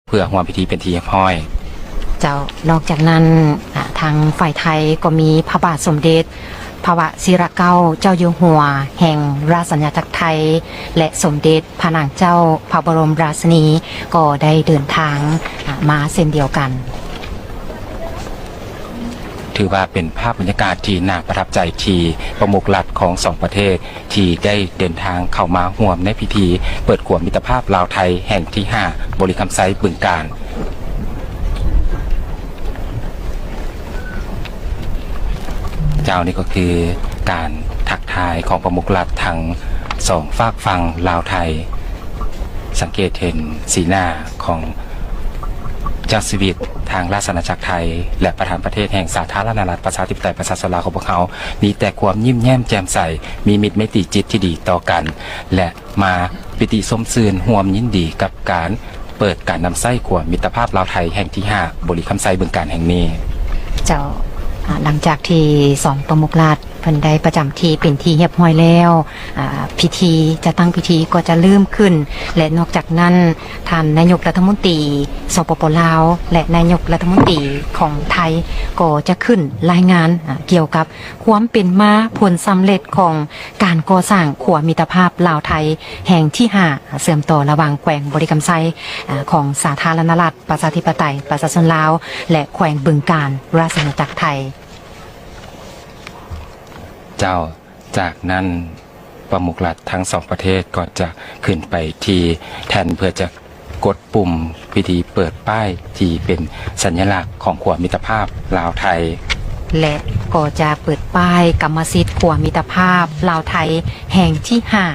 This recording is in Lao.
ເພື່ອຮ່ວມພິທີເປັນທີ່ຮຽບຮ້ອຍ. ເຈົ້າ, ນອກຈາກນັ້ນ, ອາ, ທາງຝ່າຍໄທກໍມີພະບາດສົມເດັດພະວະຊິລະເກົ້າເຈົ້າຢູ່ຫົວແຫ່ງລາຊະອານາຈັກໄທ ແລະ ສົມເດັດພະນາງເຈົ້າພະບໍລົມລາຊະນີ ກໍໄດ້ເດີນທາງ, ອາ, ມາເຊັ່ນດຽວກັນ. ຖືວ່າເປັນພາບບັນຍາກາດທີ່ໜ້າປະທັບໃຈທີ່ປະມຸກລັດຂອງສອງປະເທດ ທີ່ໄດ້ເດີນທາງເຂົ້າມາຮ່ວມໃນພິທີເປີດຂົວມິດຕະພາບລາວໄທແຫ່ງທີຫ້າ ບໍລິຄຳໄຊ ບຶງການ. ເຈົ້າ, ນີ້ກໍຄືການທັກທາຍຂອງປະມຸກລັດທັງສອງຟາກຝັ່ງລາວໄທ. ສັງເກດເຫັນສີໜ້າຂອງເຈົ້າຊີວິດທາງລາຊະອານາຈັກໄທ ແລະ ປະທານປະເທດແຫ່ງສາທາລະນະລັດ ປະຊາທິປະໄຕ ປະຊາຊົນລາວຂອງພວກເຮົາ ມີແຕ່ຄວາມຍິ້ມແຍ້ມແຈ່ມໃສ, ມີມິດໄມຕີຈິດທີ່ດີຕໍ່ກັນ ແລະ ມາປິຕິຊົມຊື່ນຮ່ວມຍິນດີກັບການເປີດການນຳໃຊ້ຂົວມິດຕະພາບລາວໄທແຫ່ງທີຫ້າ ບໍລິຄຳໄຊ ບຶງການແຫ່ງນີ້. ເຈົ້າ, ອາ, ຫຼັງຈາກທີ່ສອງປະມຸກລັດ ເພິ່ນໄດ້ປະຈຳທີ່ເປັນທີ່ຮຽບຮ້ອຍແລ້ວ, ອາ, ພິທີ, ຈັດຕັ້ງພິທີກໍຈະເລີ່ມຂຶ້ນ ແລະ ນອກຈາກນັ້ນ, ທ່ານນາຍົກລັດຖະມົນຕີ ສປປ ລາວ ແລະ ນາຍົກລັດຖະມົນຕີຂອງໄທ ກໍຈະຂຶ້ນລາຍງານ, ອາ, ກ່ຽວກັບຄວາມເປັນມາ, ຜົນສຳເລັດຂອງການກໍ່ສ້າງຂົວມິດຕະພາບລາວໄທແຫ່ງທີຫ້າ ເຊື່ອມຕໍ່ລະຫວ່າງແຂວງບໍລິຄຳໄຊ, ອາ, ຂອງສາທາລະນະລັດ ປະຊາທິປະໄຕ ປະຊາຊົນລາວ ແລະ ແຂວງບຶງການ ລາຊະອານາຈັກໄທ. ເຈົ້າ, ຈາກນັ້ນປະມຸກລັດທັງສອງປະເທດກໍຈະຂຶ້ນໄປທີ່ແທ່ນ ເພື່ອຈະກົດປຸ່ມພິທີເປີດປ້າຍທີ່ເປັນສັນຍະລັກຂອງຂົວມິດຕະພາບລາວໄທ ແລະ ກໍຈະເປີດປ້າຍກຳມະສິດຂົວມິດຕະພາບລາວໄທແຫ່ງທີຫ້າ